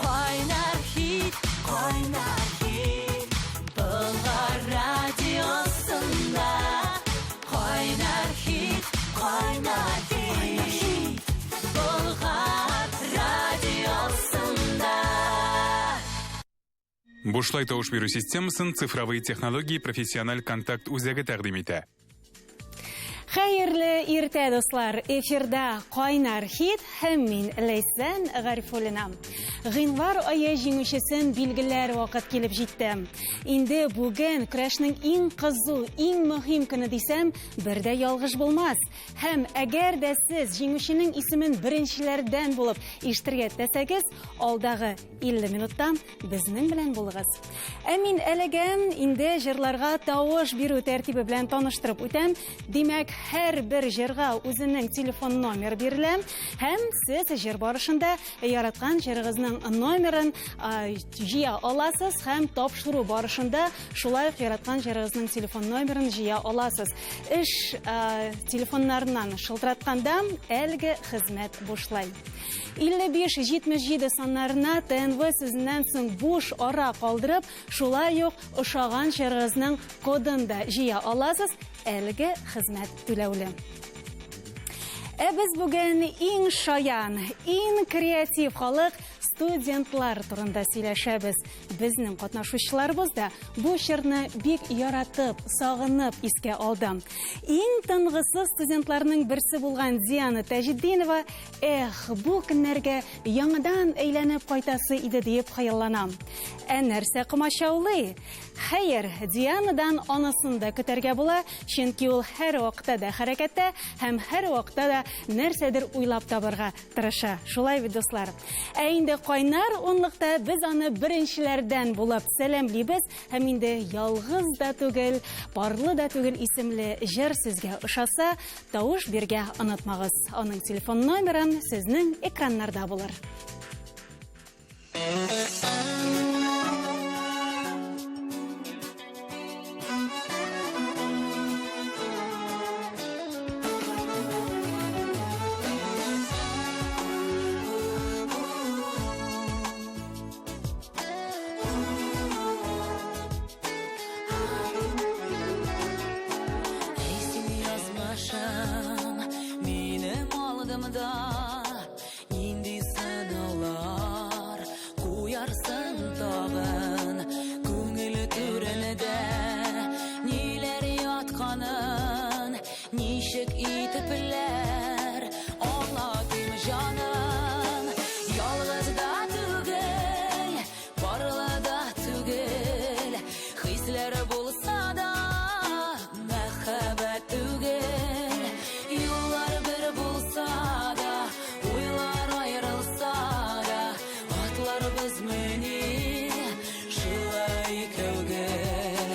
Кайнар хит, кайнар хит, Болгар радиосында. Кайнар хит, кайнар хит, Болгар радиосында. Бушлай тавыш бирү системасын цифровые технологии профессиональ контакт үзәге тәкъдим итә. Хәерле иртә, дуслар! Эфирда Кайнар хит һәм мин Ләйсән Гарифуллина. Гыйнвар ае җиңүчесен билгеләр вакыт килеп җитте. Инде бүген көрәшнең иң кызу, иң мөһим көне дисәм, бер дә ялгыш булмас. Һәм әгәр дә сез җиңүченең исемен беренчеләрдән булып ишетергә теләсәгез, алдагы 50 минутта безнең белән булыгыз. Ә мин әлегә инде җырларга тавыш бирү тәртибе белән таныштырып үтәм. Димәк, һәрбер җырга үзенең телефон номер бирелә һәм сез җыр барышында яраткан җырыгызның номерын җыя аласыз һәм тапшыру барышында шулай ук яраткан җырыгызның телефон номерын җыя аласыз. Эш телефоннарыннан шылтыратканда әлеге хезмәт бушлай. 55-77 саннарына ТНВ сүзеннән соң буш ара калдырып, шулай ук ошаган җырыгызның кодын да җыя аласыз, әлеге хезмәт түләүле. Ә без бүген иң шаян, иң креатив халык студентлар турында сөйләшәбез. Безнең катнашучыларыбыз да бу чорны бик яратып, сагынып искә алды. Иң тынгысыз студентларның берсе булган Диана Тәҗетдинова, эх, бу көннәргә яңадан әйләнеп кайтасы иде диеп хыяллана. Ә нәрсә комачаулый? Хәер, Дианадан анысын да көтәргә була, чөнки ул һәр вакытта да хәрәкәттә һәм һәр вакытта да нәрсәдер уйлап табырга тырыша. Шулай бит, дуслар. Ә инде кайнар унлыкта без аны беренчеләрдән булып сәламлибез һәм инде ялгыз да түгел, парлы да түгел исемле җыр сезгә ошаса, тавыш биргә онытмагыз. Аның телефон номеры сезнең экраннарда булыр. Әй син язмышым, минем алдымда Нинди сынаулар куярсың тагын Күңел түрендә ниләр ятканын Ничек итепләр аңлатыйм җаным Ялгыз да түгел, парлы да түгел Хисләр булса да Мәхәббәт түгел, юллар бер булса да, уйлар аерылса да, атларбыз мени шулай икәү гел.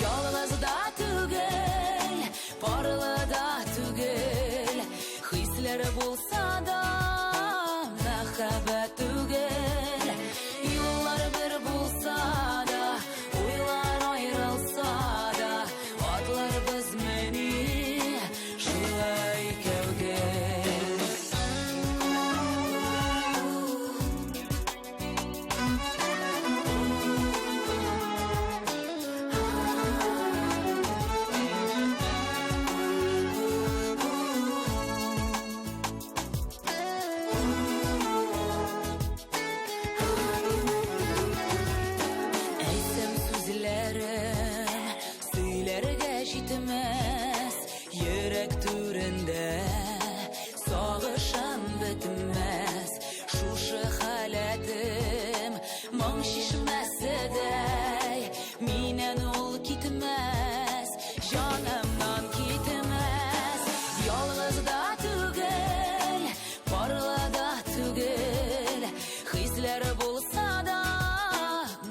Ялгыз да түгел, парлы да түгел, хисләр булса да, мәхәббәт түгел, юллар бер булса да, Уйлар аерылса да, атларбыз мени шулай икәү гел. Әйтсәм сүзләрем сөйләргә җитмәс, йөрәк түрендә сагышым бетмәс. Шушы халәтем моң чишмәседәй, миннән ул китмәс, җанымнан китмәс. Ялгыз да түгел, Парлы да түгел, хисләр булса да,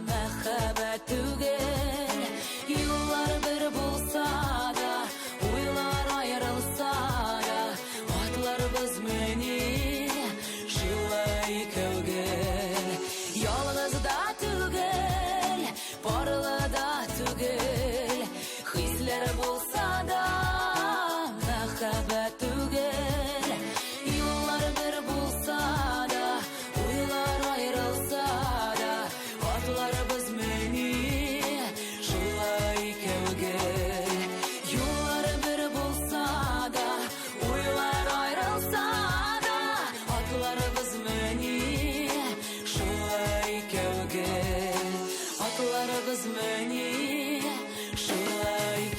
мәхәббәт түгел. Юллар бер булса да, уйлар аерылса да, атларбыз мени шулай икәү гел. Ялгыз да түгел,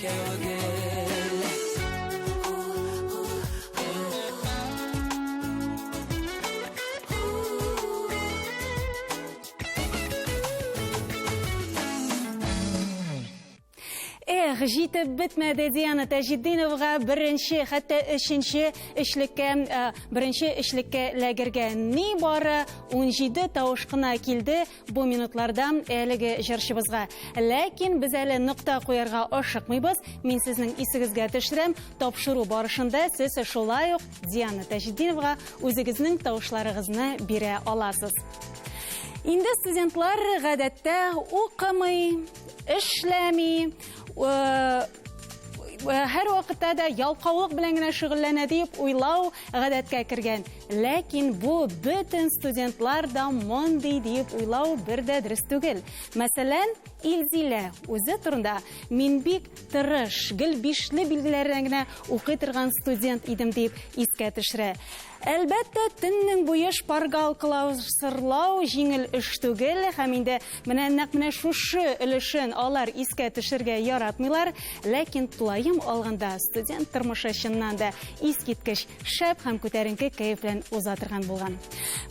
Икәү гел. Эх, җитеп бетмәде Диана Таҗетдиновага беренче, хәтта өченче өчлеккә, беренче өчлеккә эләгергә. Ни бары 17 тавыш кына килде бу минутларда әлеге җырчыбызга. Ләкин без әле нокта куярга ашыкмыйбыз. Мин сезнең исегезгә төшерәм, тапшыру барышында сез шулай ук Диана Таҗетдиновага үзегезнең тавышларыгызны бирә аласыз. Инде студентлар гадәттә укымый, эшләми, һәр вакытта да ялкаулык белән генә шөгыльләнә дип уйлау гадәткә кергән. Ләкин бу бөтен студентлар да мондый дип уйлау бер дә дөрес түгел. Мәсәлән, Илзилә үзе турында мин бик тырыш, гел бишле билгеләрдән генә укый торган студент идем дип искә төшерә. Әлбәттә, төннең буе шпаргалкалау сырлау җиңел эш түгел, һәм инде менә нәкъ менә шушы өлешен алар искә төшергә яратмыйлар, ләкин тулаем алганда студент тормышы чыннан да искиткеч шәп һәм күтәренке кәеф белән уза торган булган.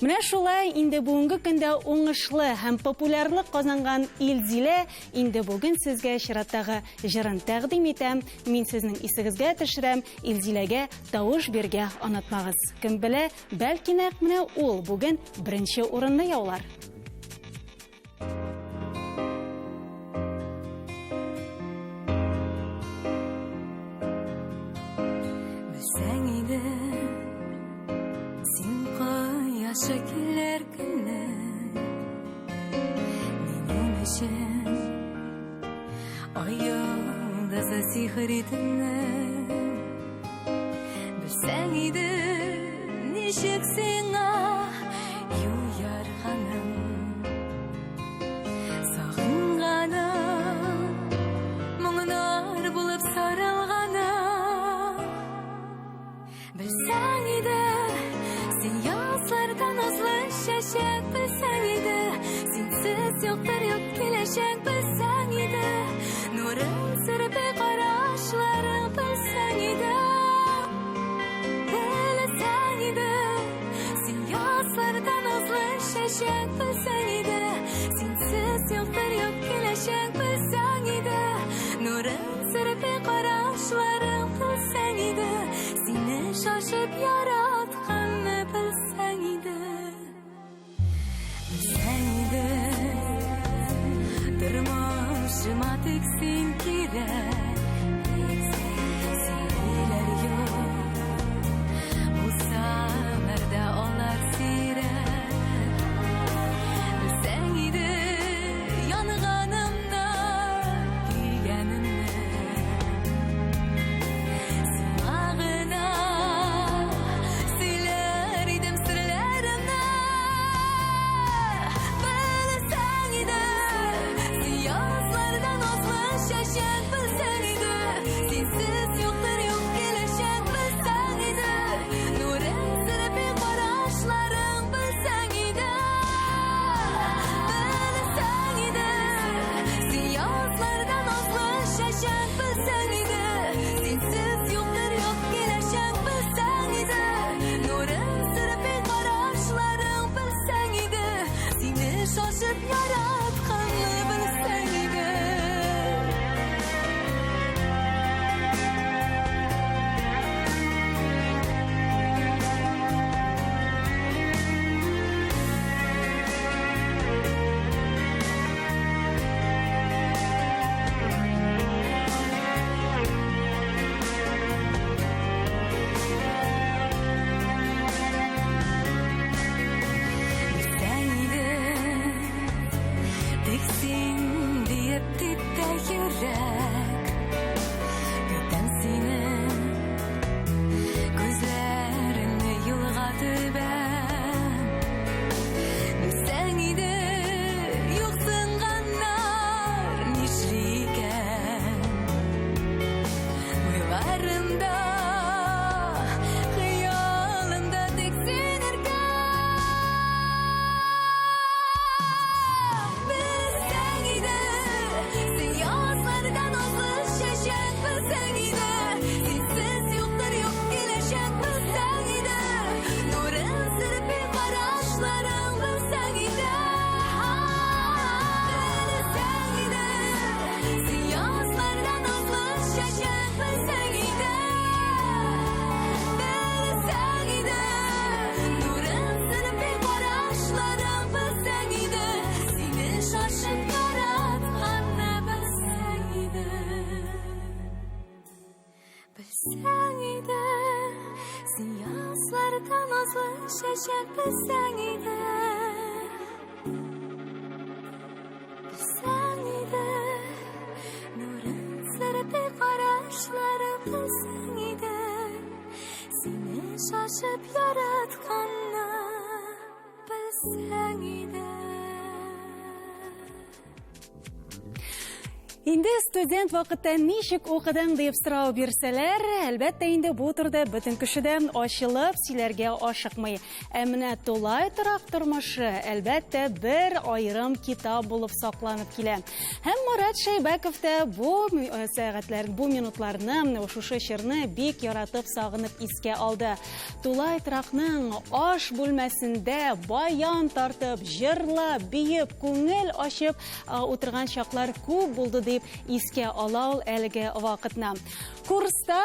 Менә шулай инде бүгенге көндә уңышлы һәм популярлык казанган Илзилә инде бүген сезгә чираттагы җырын тәкъдим итәм. Мин сезнең исегезгә төшерәм, Илзиләгә тавыш бирергә онытмагыз. Кем белә, бәлки нәкъ менә ул бүген беренче урынны яулар. Белсәң иде, син кояшы килер көнне, минем өчен ай йолдызы сихри төнне. Белсәң иде, ничек сиңа юл ярганым, сагынганым, моңнар булып сарылганым. Белсәң иде, син язларда назлы чәчәк, белсәң иде, синсез юктыр юк киләчәк, белсәң иде, нурың сирпи карашларың, белсәң иде, белсәң иде, син язларда назлы чәчәк, белсәң иде, синсез юктыр юк киләчәк, белсәң иде, нурың сирпи карашларың, белсәң иде, сине шашып яратканны белсәң иде. Белсәң иде, тормышыма тик син кирәк, синеләр юк, булсалар да алар сирәк. Белсәң иде, янганымны, көйгәнемне, сиңа гына сөйләр идем серләремне. Белсәң иде, син язларда назлы чәчәк, белсәң иде, синсез юктыр юк киләчәк, белсәң иде, нурың сирпи карашларың, белсәң иде, белсәң иде, син язларда назлы чәчәк, белсәң иде, синсез юктыр юк киләчәк, белсәң иде, нурың сирпи карашларың, белсәң иде, сине шашып яратканны белсәң иде. Белсәң иде, Чәчәк белсәң иде, белсәң иде, нурын сирпи карашлары белсәң иде, сине шашып яратканны белсәң иде. Инде студент вакытта ничек укыдың дип сорау бирсәләр, әлбәттә инде бу турыда бөтен кеше дә ачылып сөйләргә ашыкмый. Ә менә тулай торак тормышы, әлбәттә, бер аерым китап булып сакланып килә. Һәм Марат Шәйбәков та бу сәгатьләр, бу минутларны, шушы чорны бик яратып, сагынып искә алды. Тулай торакның аш бүлмәсендә баян тартып, җырлап, биеп, күңел ачып утырган чаклар күп булды дип искә ала ул әлеге вакытны. Курста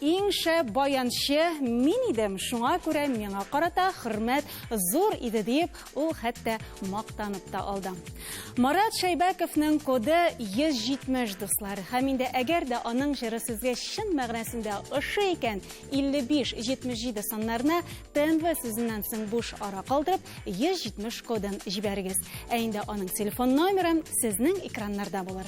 иң шәп баянчы мин идем, шуңа күрә миңа карата хөрмәт зур иде дип ул хәтта мактанып та алды. Марат Шәйбәковның коды 170, дуслар. Һәм инде әгәр дә аның җыры сезгә чын мәгънәсендә ошый икән, 55 77 саннарына ТНВ сүзеннән соң буш ара калдырып 170 кодын җибәрегез. Ә инде аның телефон номеры сезнең экраннарда булыр.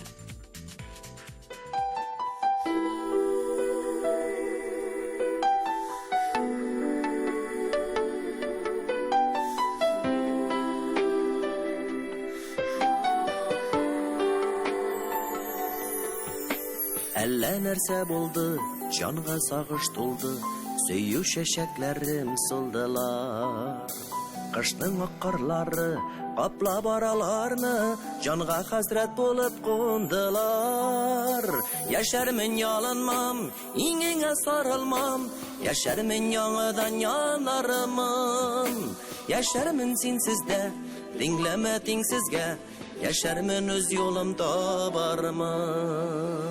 Әллә нәрсә булды, җанга сагыш тулды, сөю чәчәкләрем сулдылар. Кышның ак карлары каплап араларны, җанга хәсрәт булып кундылар. Яшәрмен ялынмам, иңеңә сарылмам, яшәрмен яңадан янармын. Яшәрмен синсез дә, тиңләмә тиңсезгә, яшәрмен үз юлым табармын.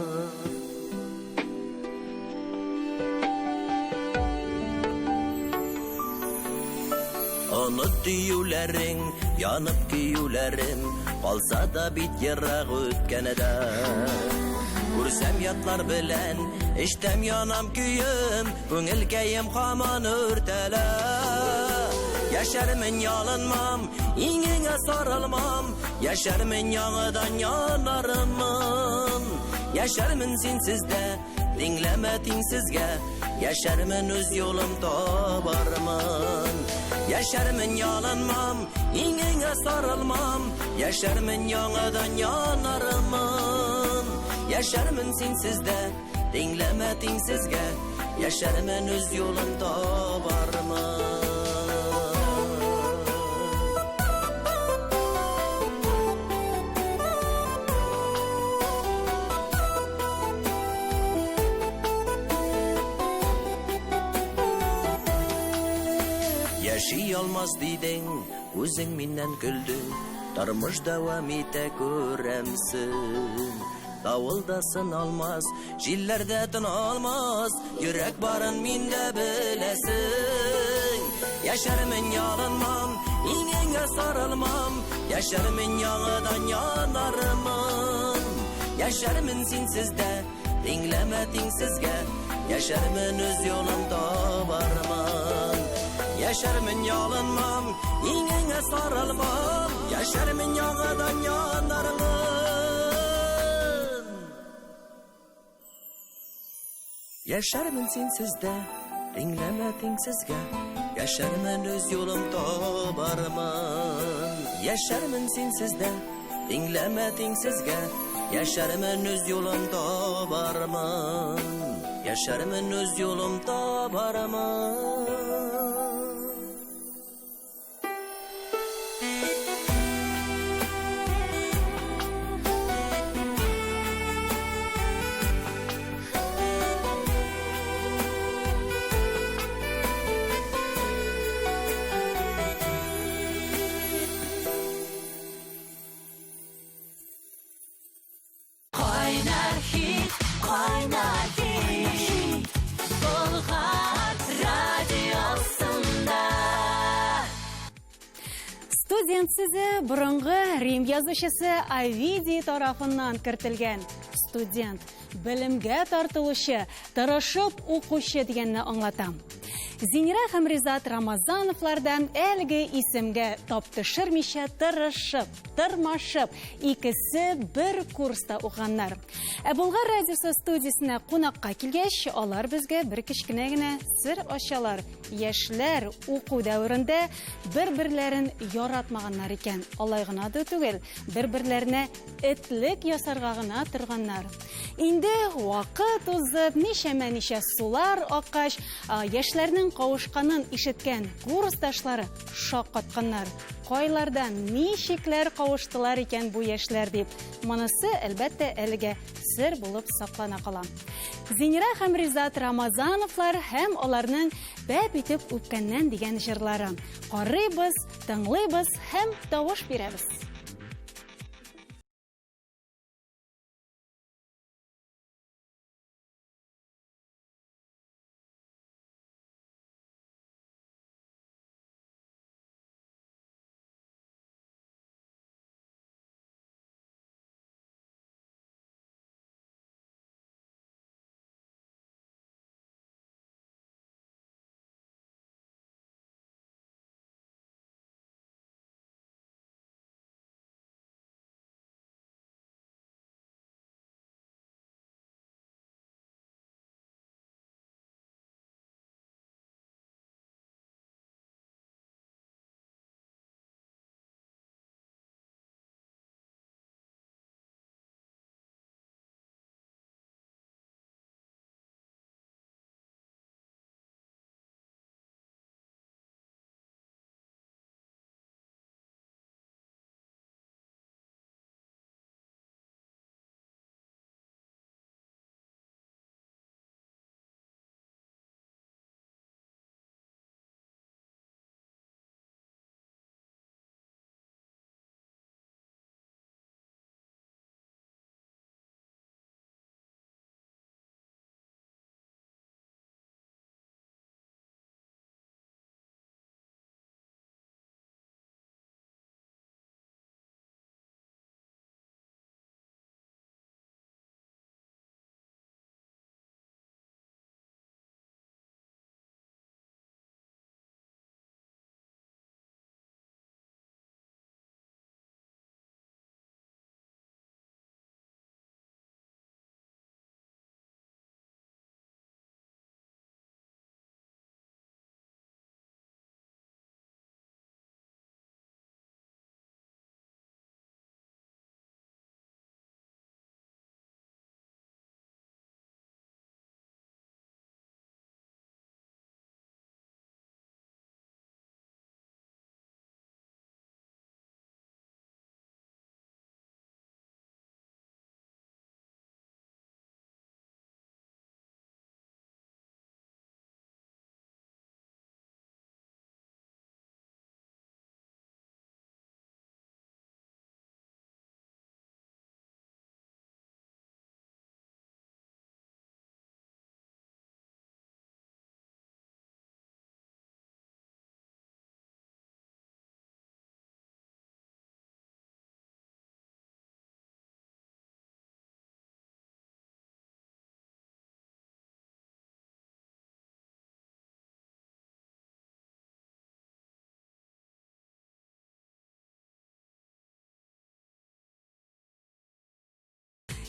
Оныт диюләрең, янып көюләрем, калса да бит ерак үткәндә. Күрсәм ятлар белән, эчтәм янам көем, күңелкәем һаман үртәлә. Яшәрмен ялынмам, иңеңә сарылмам, яшәрмен яңадан янармын. Яшәрмен синсез дә, тиңләмә тиңсезгә, яшәрмен үз юлым табармын. Яшәрмен ялынмам, иңеңә сарылмам, яшәрмен яңадан янармын. Яшәрмен синсез дә, тиңләмә тиңсезгә, яшәрмен үз юлым табармын. Яши алмас дидең, үзең миннән көлдең, тормыш дәвам итә күрәмсең. Давыл да сыналмас, җилләр дә тын алмас, йөрәк барын миндә беләсең. Яшәрмен ялынмам, иңеңә сарылмам, яшәрмен яңадан янармын. Яшәрмен синсез дә, тиңләмә тиңсезгә, яшәрмен үз юлым табармын. Яшәрмен ялынмам, иңеңә сарылмам, яшәрмен яңадан янармын. Яшәрмен синсез дә, тиңләмә тиңсезгә, яшәрмен үз юлым табармын. Яшәрмен синсез дә, тиңләмә тиңсезгә, яшәрмен үз юлым табармын. Яшәрмен үз юлым табармын. Кайнар хит, кайнар хит, Болгар радиосы. Студент сүзе борынгы Рим язучысы Овидий тарафыннан кертелгән. Студент белемгә тартылучы, тырышып укучы дигәнне аңлата. Зинира һәм Ризат Рамазановлардан әлеге исемгә тап төшермичә тырышып, тырмашып, икесе бер курста укыганнар. Ә Болгар радиосы студиясенә кунакка килгәч, алар безгә бер кечкенә генә сер ачалар. Яшьләр уку дәверендә бер-берләрен яратмаганнар икән. Алай гына да түгел, бер-берләренә этлек ясарга гына торганнар. Инде вакыт узып, ничәмә-ничә сулар аккач, яшьләрнең кавышканын ишеткән курсташлары шаккатканнар. Кайларда, ничекләр кавыштылар икән бу яшьләр дип. Монысы, әлбәттә, әлегә сер булып саклана кала. Зинира һәм Ризат Рамазановлар һәм аларның Бәп итеп үпкәннән дигән җырлары. Карыйбыз, тыңлыйбыз һәм тавыш бирәбез.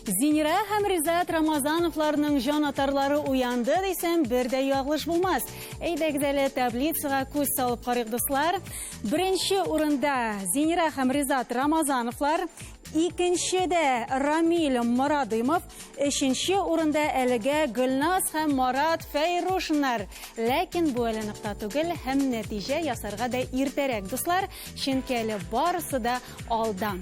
Зинира һәм Ризат Рамазановларның җан атарлары уянды дисәм, бер дә ялгыш булмас. Әйдәгез әле таблицага күз салып карыйк, дуслар. Беренче урында Зинира һәм Ризат Рамазановлар, икенчедә Рамиль Морадымов, өченче урында әлегә Гөлназ һәм Марат Фәйрушиннар. Ләкин бу әле нокта түгел һәм нәтиҗә ясарга да иртәрәк, дуслар, чөнки әле барысы да алда.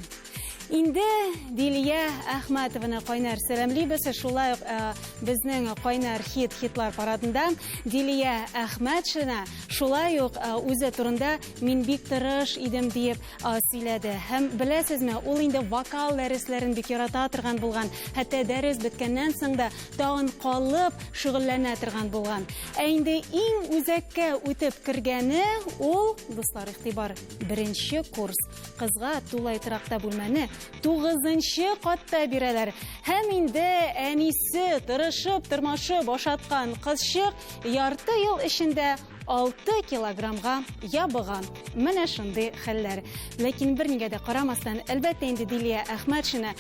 Инде Дилия Әхмәтованы кайнар сәламлибез. Шулай ук э, безнең кайнар хит хитлар парадында Дилия Әхмәтшина шулай ук э, үзе турында мин бик тырыш идем диеп э, сөйләде. Һәм беләсезме, ул инде вокал дәресләрен бик ярата торган булган. Хәтта дәрес беткәннән соң да тагын калып шөгыльләнә торган булган. Ә инде иң үзәккә үтеп кергәне ул, дуслар, игътибар, беренче курс. Кызга тулай торакта бүлмәне тугызынчы катта бирәләр. Һәм инде әнисе тырышып, тырмашып ашаткан кызчык ярты ел эчендә 6 килограммга ябыга. Менә шундый хәлләр. Ләкин бернигә дә карамастан, әлбәттә инде Дилия Әхмәтшина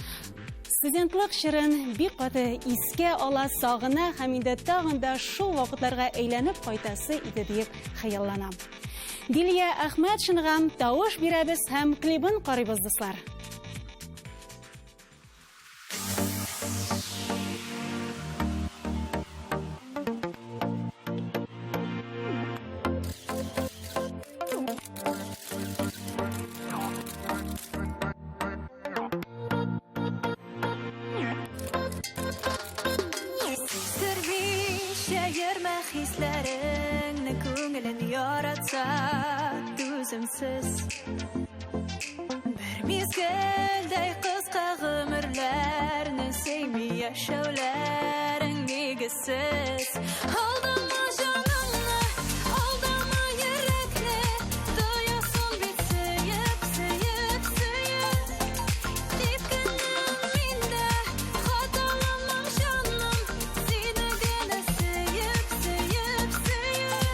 студентлык чорын бик каты искә ала, сагына һәм инде тагын да шул вакытларга әйләнеп кайтасы иде диеп хыяллана. Дилия Әхмәтшинага тавыш бирәбез һәм клибын карыйбыз, дуслар. Сиздермичә йөрмә хисләреңне, күңелен яратса түземсез. Бер мизгелдәй кыска гомерләрне сөйми яшәүләрең нигезсез. Алдама җаныңны, алдама йөрәкне, тоясың бит сөеп, сөеп, сөеп. Типкәнем мин дә, хаталанмам җаным, сине генә сөеп, сөеп, сөеп.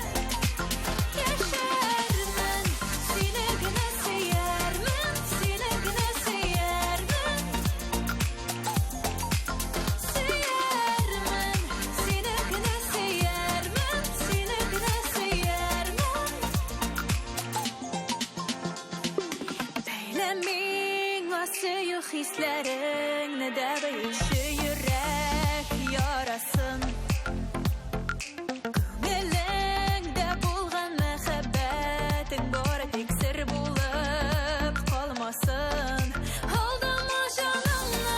Яшәрмен, сине генә сөярмен, сине генә сөярмен. Сөярмен, сине генә сөярмен, сине генә сөярмен. Бәйлә миңа сөю хисләреңне дә бөюче йөрәк ярасын. Күңелеңдә булган мәхәббәтең бары тик сер булып калмасын. Алдама җаныңны,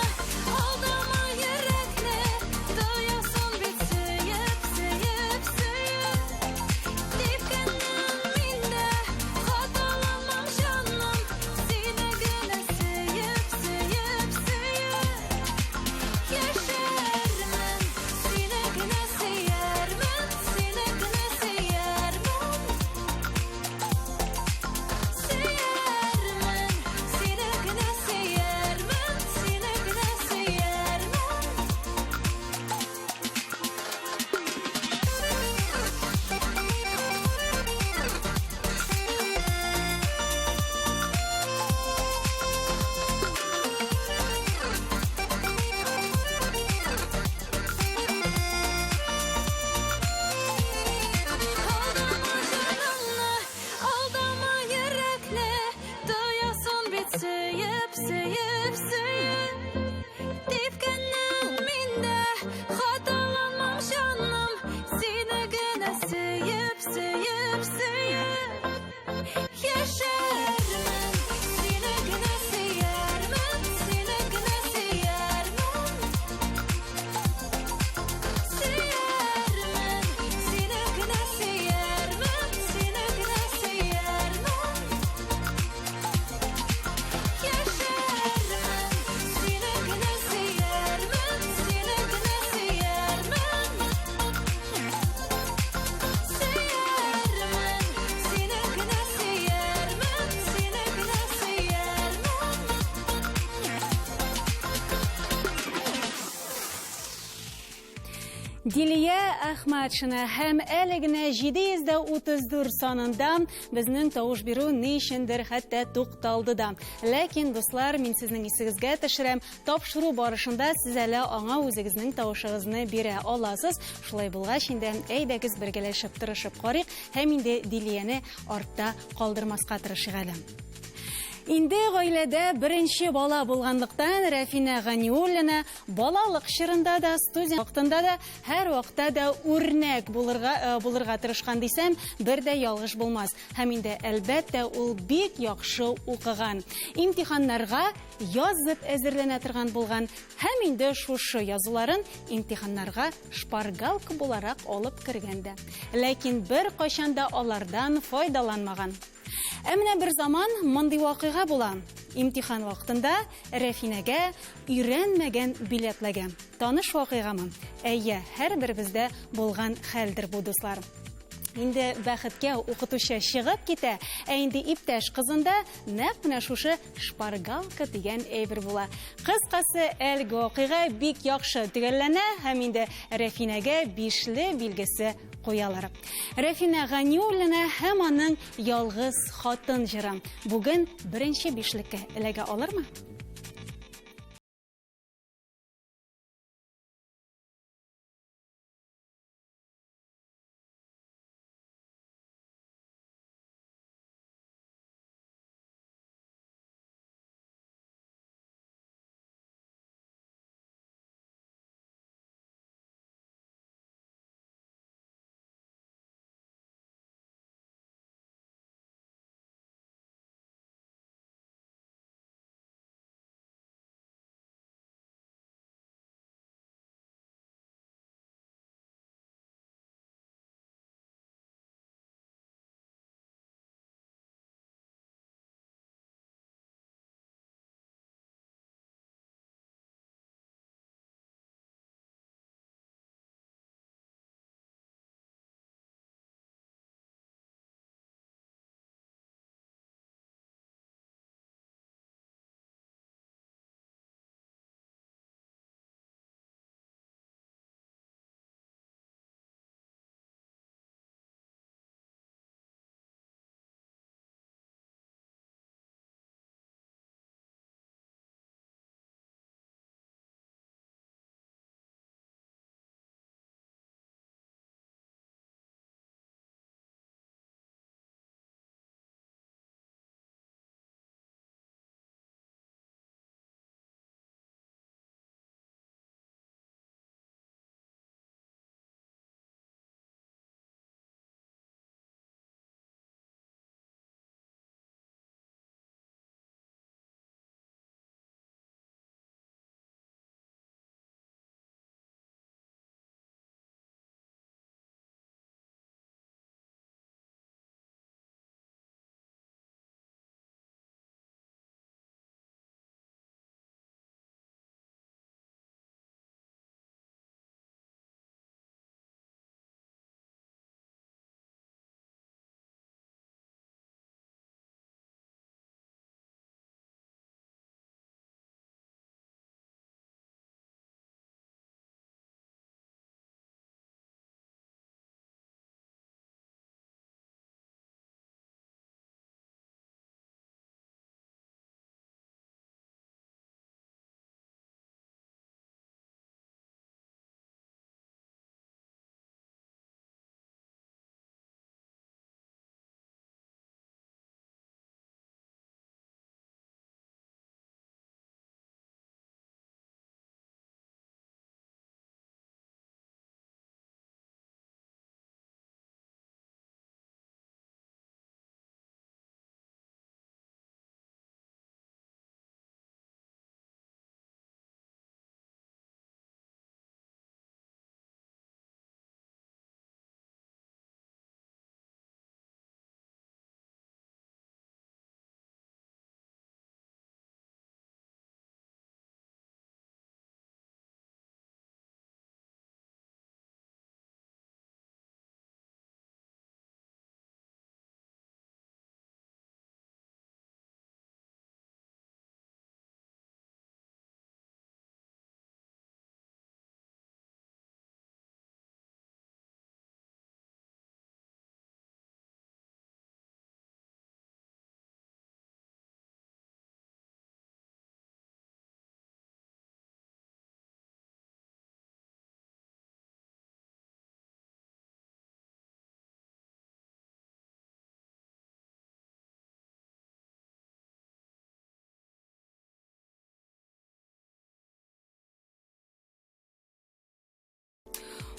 алдама йөрәкне, тоясың бит сөеп, сөеп, сөеп. Типкәнем мин дә, хаталанмам җаным, сине генә сөеп, сөеп, сөеп. Яшәрмен, сине генә сөярмен, сине генә сөярмен. Сөярмен, сине генә сөярмен, сине генә сөярмен. Алдама җаныңны, алдама йөрәкне, тоясың бит сөеп, сөеп, сөеп. Типкәнем мин дә, хаталанмам җаным, сине генә сөеп, сөеп, сөеп. Яшәрмен, сине генә сөярмен, сине генә сөярмен. Сөярмен, сине генә сөярмен, сине генә сөярмен. Яшәрмен, сине генә сөярмен, сине генә сөярмен. Сөярмен, сине генә сөярмен, сине генә сөярмен. Дилия Әхмәтшина һәм әле генә 734 санында безнең тавыш бирү ни өчендер хәтта тукталды да. Ләкин, дуслар, мин сезнең исегезгә төшерәм, тапшыру барышында сез әле аңа үзегезнең тавышыгызны бирә аласыз. Шулай булгач, инде әйдәгез бергәләшеп тырышып карыйк һәм инде Дилияне артта калдырмаска тырышыйк әле. Инде гаиләдә беренче бала булганлыктан Рәфинә Ганиуллина балалык чорында да, студент вакытында да, һәр вакытта да үрнәк булырга, э, булырга тырышкан дисәм, бер дә ялгыш булмас. Һәм инде, әлбәттә, ул бик яхшы укыган. Имтиханнарга язып әзерләнә торган булган һәм инде шушы язуларын имтиханнарга шпаргалка буларак алып кергән дә. Ләкин беркайчан да алардан файдаланмаган. Ә менә бер заман мондый вакыйга була. Имтихан вакытында Рәфинәгә өйрәнмәгән билет эләгә. Таныш вакыйгамы? Әйе, һәрберебездә булган хәлдер бу, дуслар. Инде бәхеткә укытучы чыгып китә, ә инде иптәш кызында нәкъ менә шушы шпаргалка дигән әйбер була. Кыскасы, әлеге вакыйга бик яхшы төгәлләнә һәм инде Рәфинәгә бишле билгесе куялар. Рәфинә Ганиуллина һәм аның Ялгыз хатын җыры бүген беренче бишлеккә эләгә алырмы?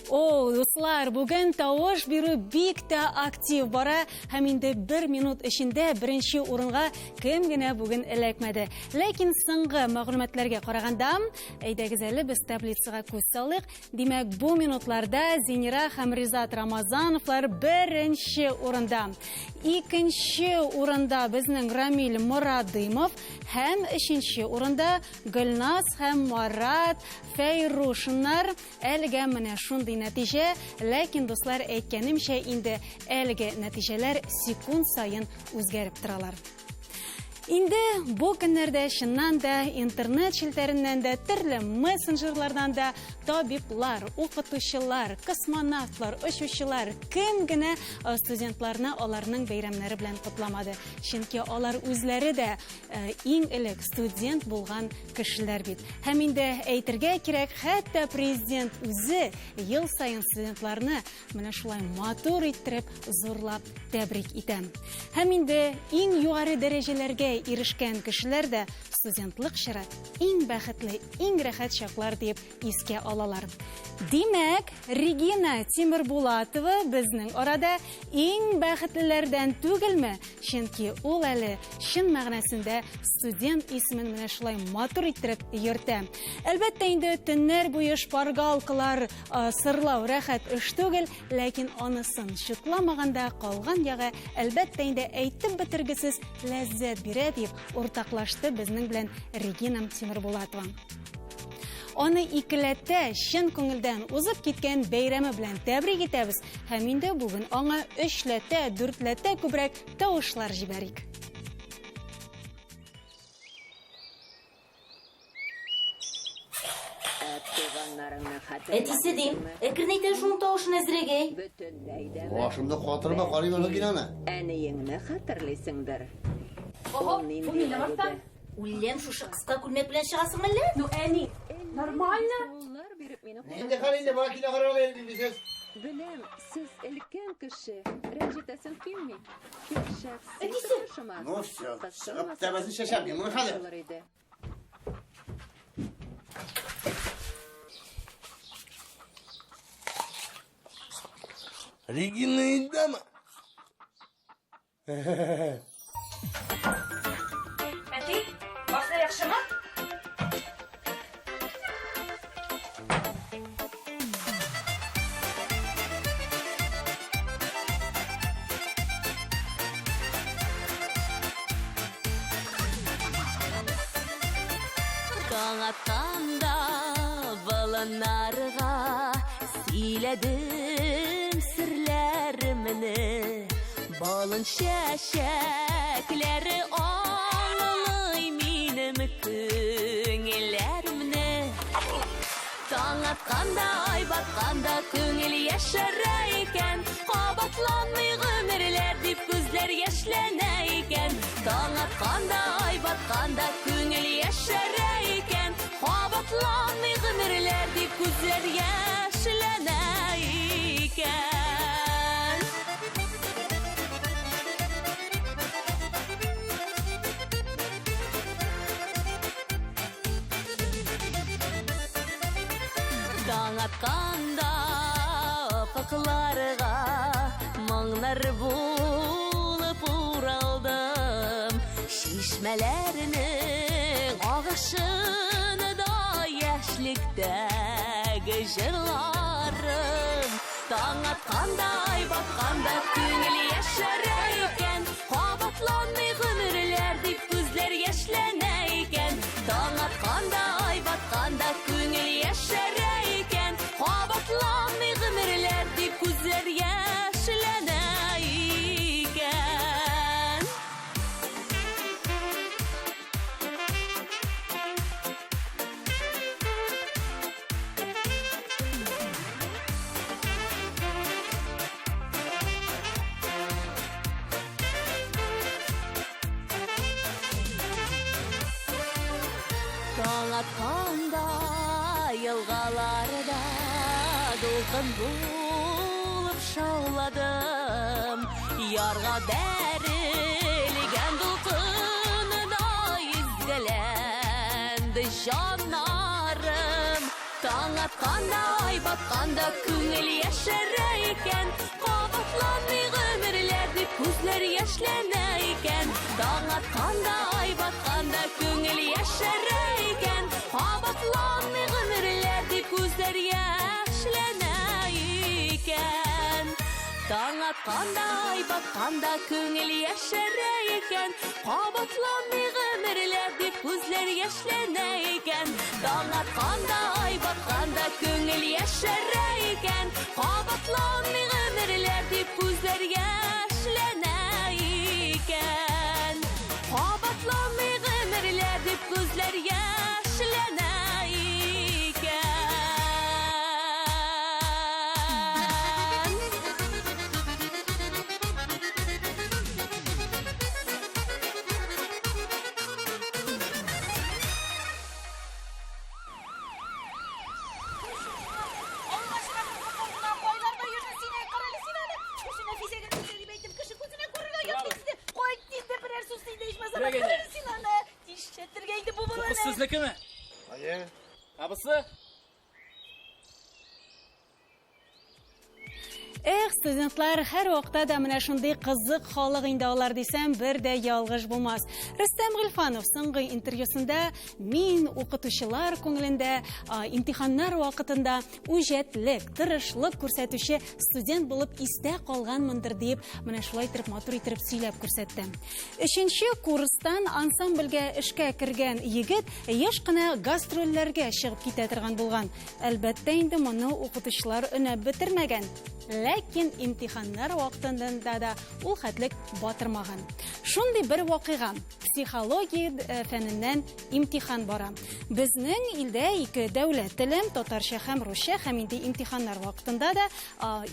О, дуслар, бүген тавыш бирү бик тә актив бара һәм инде бер минут эчендә беренче урынга кем генә бүген эләкмәде. Ләкин соңгы мәгълүматларга караганда, әйдәгез әле без таблицага күз салыйк. Димәк, бу минутларда Зинира һәм Ризат Рамазановлар беренче урында. Икенче урында безнең Рамиль Морадымов һәм өченче урында Гөлназ һәм Марат Фәйрушиннар. Әлегә менә шундый нәтиҗә, ләкин, дуслар, әйткәнемчә, инде әлеге нәтиҗәләр секунд саен үзгәреп торалар. Инде бу көннәрдә чыннан да интернет челтәреннән дә, төрле мессенджерлардан да табиблар, укытучылар, космонавтлар, очучылар, кем генә студентларны аларның бәйрәмнәре белән котламады. Чөнки алар үзләре дә иң элек студент булган кешеләр бит. Һәм инде әйтергә кирәк, хәтта президент үзе ел саен студентларны менә шулай матур иттереп, зурлап тәбрик итә. Һәм инде иң югары дәрәҗәләргә ирешкән кешеләр дә студентлык чоры иң бәхетле, иң рәхәт чаклар диеп искә алалар. Димәк, Регина Тимербулатова безнең арада иң бәхетлеләрдән түгелме? Чөнки ул әле чын мәгънәсендә студент исемен менә шулай матур иттереп йөртә. Әлбәттә инде төннәр буе шпаргалкалар сырлау рәхәт эш түгел, ләкин анысын чутламаганда калган ягы әлбәттә инде әйтеп бетергесез ләззәт бирә дип уртаклашты безнең белән Регина Тимербулатова. Аны икеләтә чын күңелдән узып киткән бәйрәме белән тәбрик итәбез һәм инде бүген аңа өчләтә, дүртләтә күбрәк тавышлар җибәрик. Әтисе дим, әкренәйтә шуның тавышын әзрәк, әй. Башымны катырма, карыйм әле киноны. Әниеңне хәтерлисеңдер. Ого, бу минем арттан. Үлләм шушы кыска күлмәк белән чыгасың әллә? Ну, әни, нормально? Нинди хәл инде, бала кино карарга йөрмисез? Беләм, сез өлкән кеше, рәнҗетәсем килми. Тик шәхси Әтисе! тормышыма Ну все, чыгып кысылмасам тәбәсен чәчәм мин моны хәзер. булыр иде. Регина инде Әти, башта яхшымы? Таң атканда болыннарга сөйләдем серләремне. Балын чәчәкләре аңлый минем күңелләремне. Таң атканда, ай батканда күңел яшәрә икән. Кабатланмый гомерләр дип күзләр яшьләнә икән. Таң атканда, ай батканда күңел яшәрә икән. Кабатланмый гомерләр дип күзләр яшьләнә икән. Таң атканда офыкларга моңнар булып уралдым. Чишмәләрнең агышын да яшьлектәге җырларым. Таң атканда, ай батканда күңел яшәрә икән. Кабатланмый гомерләр дип күзләр яшьләнә икән. Таң атканда, ай батканда күңел яшәрә икән. Кабатланмый гомерләр дип күзләр яшьләнә икән. Таң атканда елгаларда дулкын булып шауладым. Ярга бәрелгән дулкында йөзгәләнде җаннарым. Таң Таң атканда, ай батканда күңел яшәрә икән. Кабатланмый гомерләр дип күзләр яшьләнә икән. Таң атканда, ай батканда күңел яшәрә икән. Кабатланмый гомерләр дип күзләр яшьләнә икән. Таң атканда, ай батканда күңел яшәрә икән. Кабатланмый гомерләр дип күзләр яшьләнә икән. Таң атканда, ай батканда күңел яшәрә икән. Кабатланмый гомерләр дип күзләр яшьләнә икән. Кабатланмый гомерләр дип күзләр яшьләнә икән. Кайларда йөрдең син, әй, карале син аны. Кеше Нәфисәгә нәрсә дип әйтеп, кеше күзенә күрергә оят бит инде. Кайт инде берәр сүз инде ичмасам. Карале син аны. Тишәтергә инде бу баланы. Кыз сезнекеме? Әйе. Абысы? Эх, студентлар һәр вакытта да менә шундый кызык халык инде алар дисәм, бер дә ялгыш булмас. Рөстәм Гыйльфанов соңгы интервьюсында мин укытучылар күңелендә имтиханнар вакытында үҗәтлек, тырышлык күрсәтүче студент булып истә калганмындыр диеп, менә шулай итеп матур итеп сөйләп күрсәтте. Өченче курстан ансамбльгә эшкә кергән егет еш кына гастрольләргә чыгып китә торган булган. Әлбәттә инде моны укытучылар өнәп бетермәгән. Ләкин имтиханнар вакытында да ул хәтлек батырмаган. Шундый бер вакыйга. Психология фәненнән имтихан бара. Безнең илдә ике дәүләт теле, татарча һәм русча, һәм инде имтиханнар вакытында да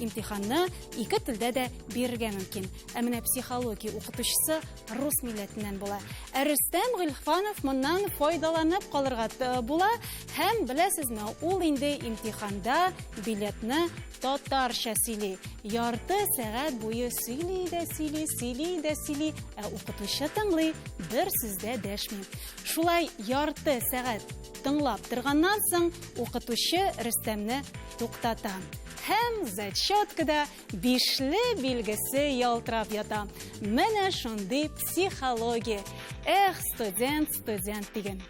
имтиханны ике телдә дә бирергә мөмкин. Ә менә психология укытучысы рус милләтеннән була. Ә Рөстәм Гыйльфанов моннан файдаланып калырга була һәм беләсезме, ул инде имтиханда билетны татарча сөйли. Ярты сәгать буе сөйли дә сөйли, сөйли дә сөйли, ә укытучы тыңлый, бер сүз дә дәшми. Шулай ярты сәгать тыңлап торганнан соң укытучы Рөстәмне туктата. Һәм зачеткада бишле билгесе ялтырап ята. Менә шундый психология. Эх, студент, студент диген.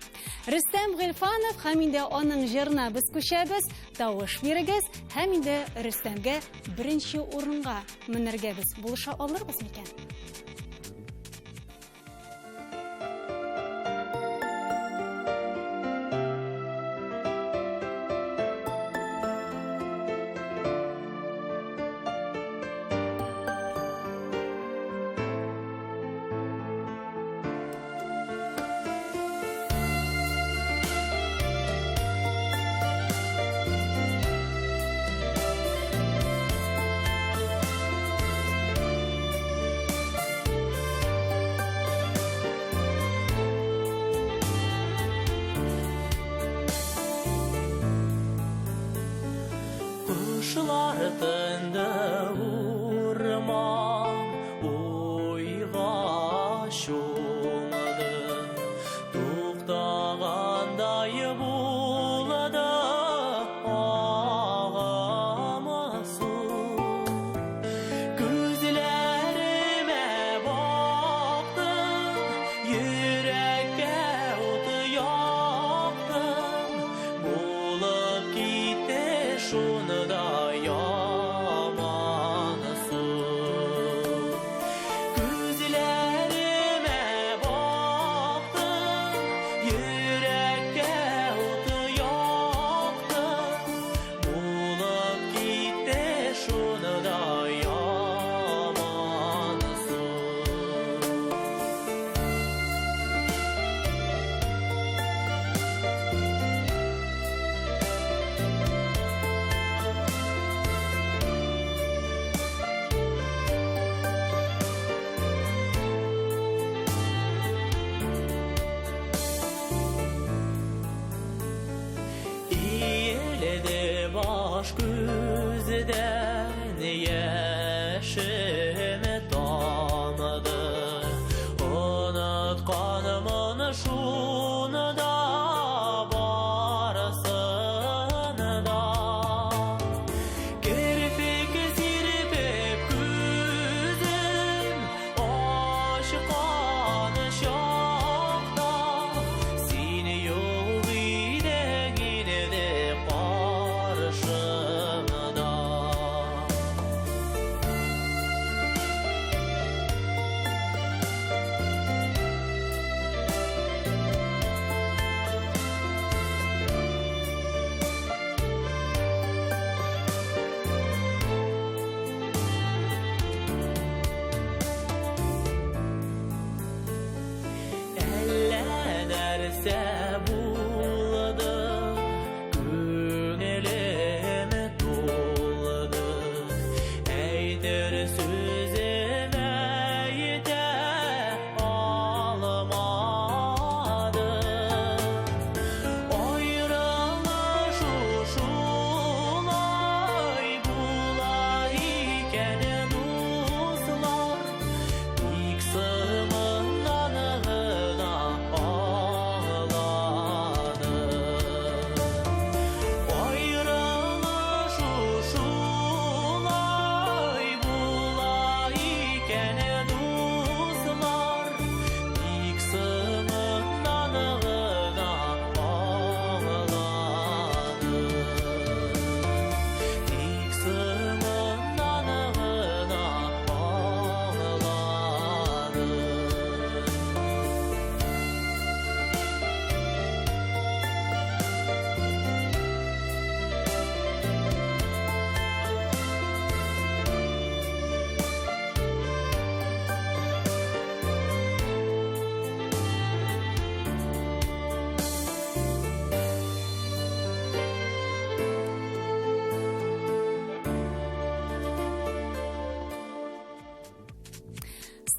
Рөстәм Гыйльфанов һәм инде аның җырына без күчәбез. Тавыш бирегез һәм инде Рөстәмгә беренче урынга менәргә без булыша алырбыз микән? Кышлар тынды урман уйга чумды. Туктагандай булды агымы су. Күзләремә бактың, йөрәккә ут яктың. Булып китте шунда яман су. Күзләремә бактың, йөрәккә ут яктың. Булып китте шунда яман су. Иелде баш күздән яшем тамды. Онытканмын шуны да барысын да.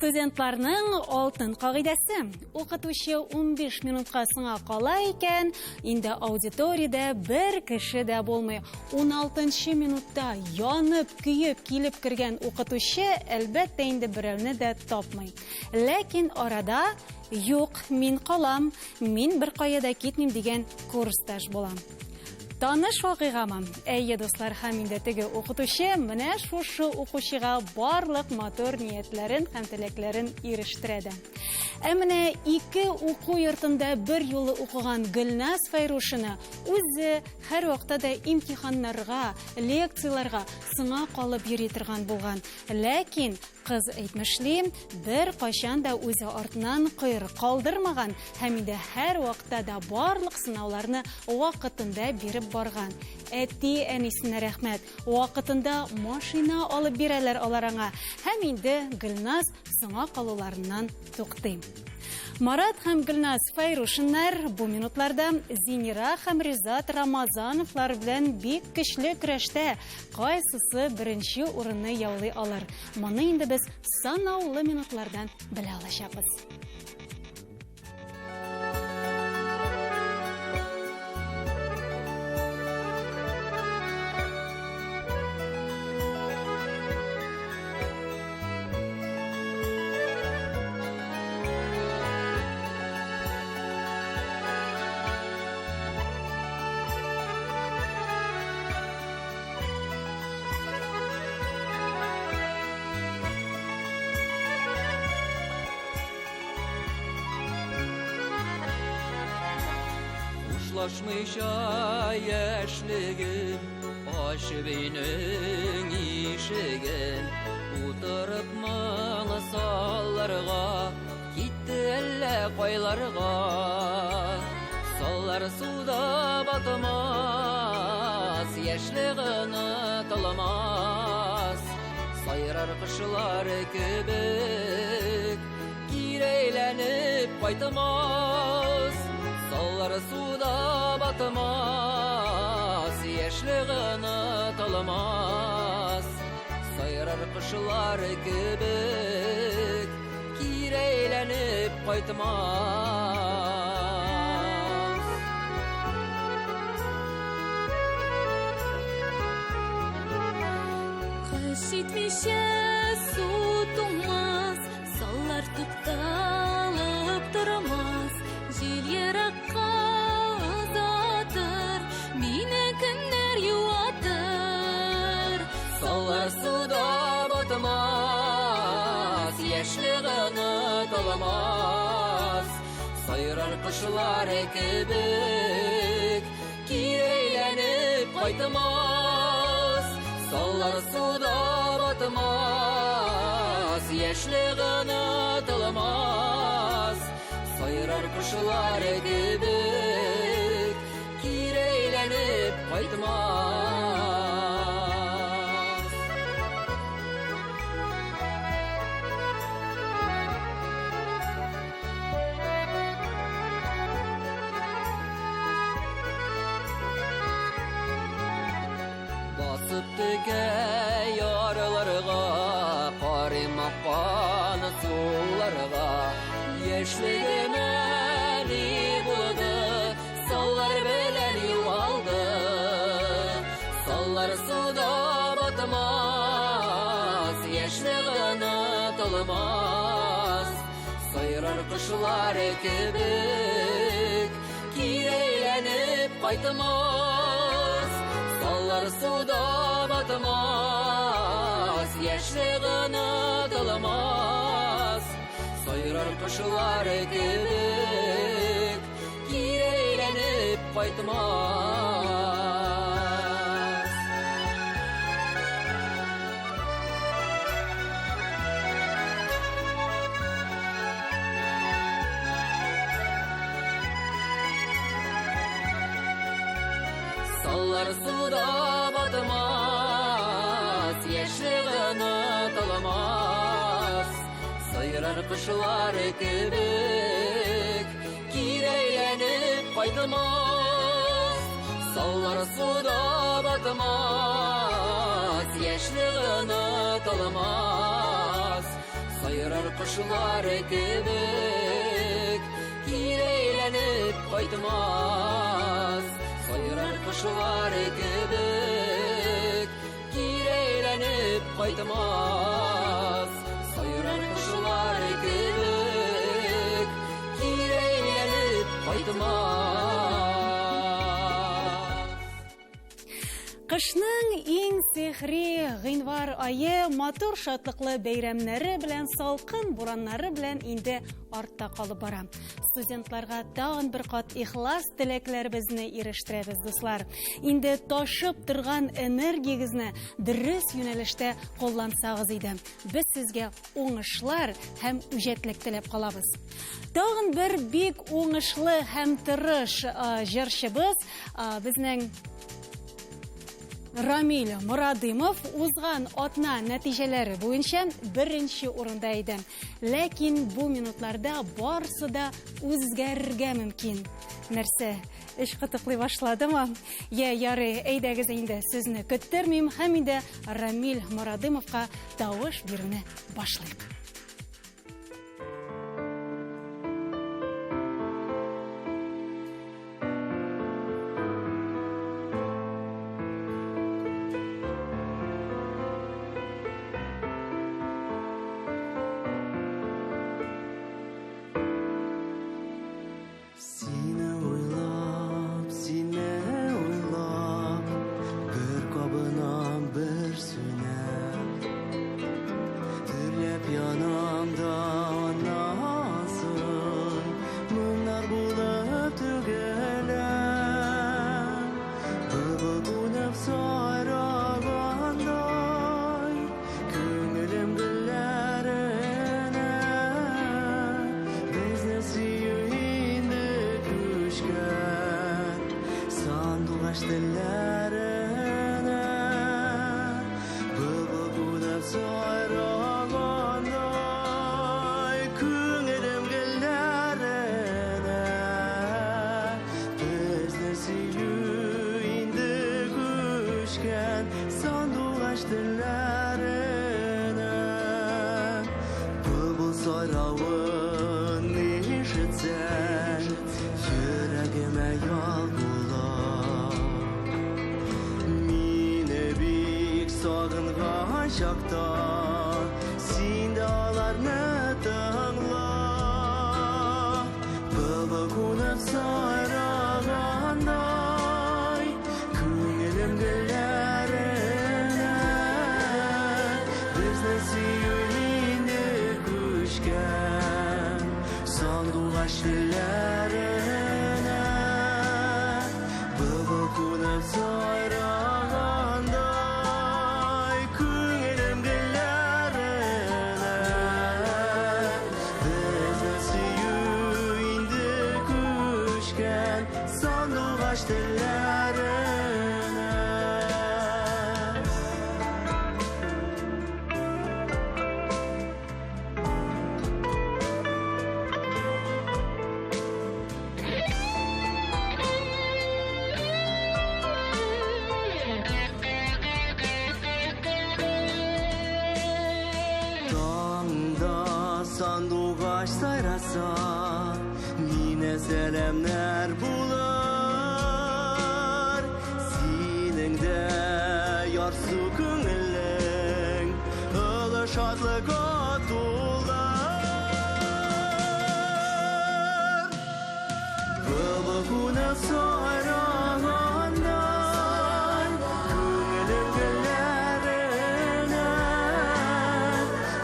Студентларның алтын кагыйдәсе. Укытучы 15 минутка соңа кала икән, инде аудиториядә бер кеше дә булмый. 16 минутта янып, көеп килеп кергән укытучы, әлбәттә инде берәүне дә тапмый. Ләкин арада юк, мин калам, мин беркая да китмим дигән курсташ була. Таныш вакыйгамы? Әйе, дуслар, һәм инде теге укытучы менә шушы укучыга барлык матур ниятләрен һәм теләкләрен ирештерә дә. Ә менә ике уку йортында бер юлы укыган Гөлназ Фәйрушина үзе һәрвакытта да имтиханнарга, лекцияләргә сыңа калып йөри торган булган. Ләкин кыз әйтмешли, бер кайчан да үзе артыннан койрык калдырмаган һәм инде һәрвакытта да барлык сынауларны вакытында биреп барган. Әти әнисенә рәхмәт, вакытында машина алып бирәләр алар аңа. Һәм инде Гөлназ соңа калуларыннан туктый. Марат һәм Гөлназ Фәйрушиннар бу минутларда Зинира һәм Ризат Рамазановлар белән бик көчле көрәштә кайсысы беренче урынны яулый алыр. Моны инде без санаулы минутлардан белә алачакбыз. Хушлашмыйча яшьлегем, ачып өйнең ишеген, утырып моңы салларга, китте әллә кайларга. Саллар суда батмас, яшьлек онытылмас. Сайрар кошлар кебек, кире әйләнеп кайтмас. Саллар суда батмас, яшьлек онытылмас. Сайрар кошлар кебек, кире әйләнеп кайтмас. Кыш итмичә су туңмас, саллар тукталып тормас, җил еракка озатыр, мине көннәр юатыр. Саллар суда батмас, яшьлек онытылмас. Сайрар кошлар кебек, кире әйләнеп кайтмас. Саллар суда батмас, яшьлек онытылмас. Сайрар кошлар кебек, кире әйләнеп кайтмас. Басып текә ярларга, карыйм аккан суларга. Яшьлегемә ни булды, саллар белән югалды. Саллар суда батмас, яшьлек онытылмас. Сайрар кошлар кебек, кире әйләнеп кайтмас. Саллар суда батмас, яшьлек онытылмас. Сайрар кошлар кебек, кире әйләнеп кайтмас. Саллар суда батмас, яшьлек онытылмас. Сайрар кошлар кебек, кире әйләнеп кайтмас. Саллар суда батмас, яшьлек онытылмас. Сайрар кошлар кебек кире әйләнеп кайтмас. Сайрар кошлар кебек кире әйләнеп кайтмас. Сайрар кошлар кебек кире әйләнеп кайтмас. Кышның иң сихри гыйнвар ае матур шатлыклы бәйрәмнәре белән, салкын бураннары белән инде артта калып бара. Студентларга тагын бер кат ихлас теләкләребезне ирештерәбез, дуслар. Инде ташып торган энергиягезне дөрес юнәлештә куллансагыз иде. Без сезгә уңышлар һәм үҗәтлек теләп калабыз. Тагын бер бик уңышлы һәм тырыш җырчыбыз безнең Рамиль Морадымов узган атна нәтиҗәләре буенча беренче урында иде. Ләкин бу минутларда барсы да үзгәрергә мөмкин. Нәрсә, эш кытыклый башладымы? Йә, ярый, әйдәгез инде, сезне көттермим һәм инде Рамиль Морадымовка тавыш бирүне башлыйк. Сине уйлап, сине уйлап, бер кабынам, бер сүнәм. Дөрләп янам да аннан соң моңнар булып түгеләм. Былбыл кунып сайрагандай, күңелем гөлләренә. Безне сөю инде күчкән сандугач телләренә. Былбыл кунып сайрагандай, күңелем гөлләренә. Безне сөю инде күчкән сандугач телләренә. Былбыл сайравын ишетсәң, йөрәгемә ял була. Мине бик сагынган чакта, син дә аларны тыңла. Былбыл кунып сайрагандай, күңелем гөлләренә. Безне сөю инде күчкән сандугач телләренә. Былбыл кунып сайрагандай, күңелем гөлләренә. Безне сөю инде күчкән сандугач телләренә. Таңда сандугач сайраса, мине сәламнәр булыр. Синең дә ярсу күңелең олы шатлыкка тулыр. Былбыл кунып сайрагандай, күңелем гөлләренә.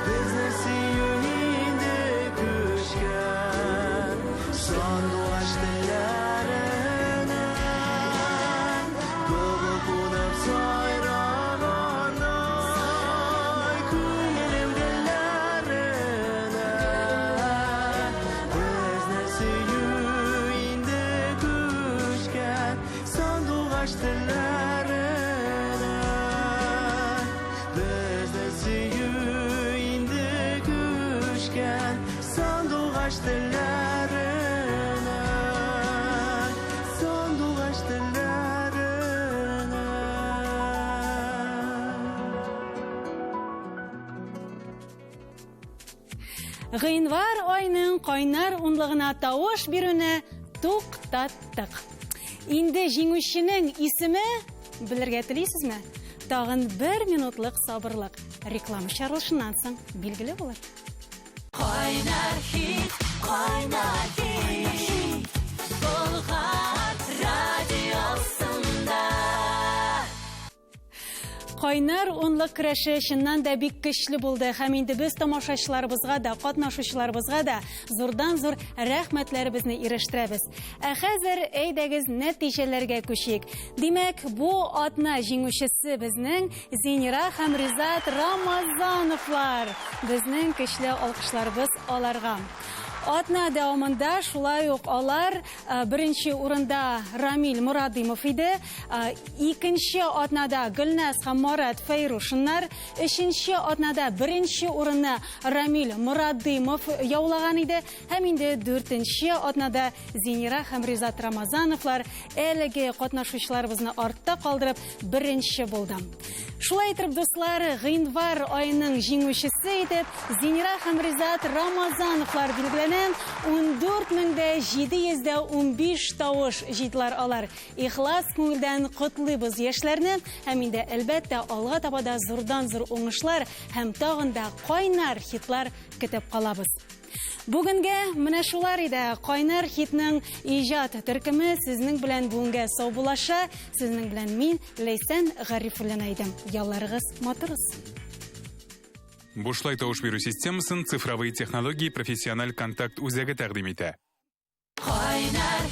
Безне сөю инде күчкән сандугач телләренә. Былбыл кунып сайрагандай, күңелем гөлләренә. Безне сөю инде күчкән сандугач телләренә. Безне сөю инде күчкән сандугач телләренә. Сандугач телләренә. Гыйнвар аеның кайнар унлыгына тавыш бирүне туктаттык. Инде җиңүченең исеме белергә телисезме? Тагын бер минутлык сабырлык. Реклама чыгарылышыннан соң билгеле булыр. Кайнар хит, кайнар хит, Болгар радиосында. Кайнар унлык көрәше чыннан да бик көчле булды һәм инде без тамашачыларыбызга да, катнашучыларыбызга да зурдан-зур рәхмәтләребезне ирештерәбез. Ә хәзер әйдәгез нәтиҗәләргә күчик. Димәк, бу атна җиңүчесе безнең Зинира һәм Ризат Рамазановлар. Безнең көчле алкышларыбыз аларга. Атна дәвамында шулай ук алар э, беренче урында Рамиль Мурадымов иде. Э, икенче атнада Гөлназ һәм Марат Фәйрушиннар, өченче атнада беренче урынны Рамиль Мурадымов яулаган иде. Һәм инде дүртенче атнада Зинира һәм Ризат Рамазановлар әлеге катнашучыларыбызны артта калдырып беренче булды. Шулай итеп, дуслар, гыйнвар аеның җиңүчесе итеп Зинира һәм Ризат Рамазановлар билгеләнә. 14715 тавыш җыйдылар алар. Ихлас күңелдән котлыйбыз яшьләрне һәм инде әлбәттә алга таба да зурдан-зур уңышлар һәм тагын да кайнар хитлар көтеп калабыз. Бүгенгә менә шулар иде. Кайнар хитның иҗат төркеме сезнең белән бүгенгә саубуллаша. Сезнең белән мин, Ләйсән Гарифуллина идем. Ялларыгыз матур узсын. Бушлай тавыш бирү системасын цифровые технологии профессиональ контакт үзәге тәкъдим итә. Кайнар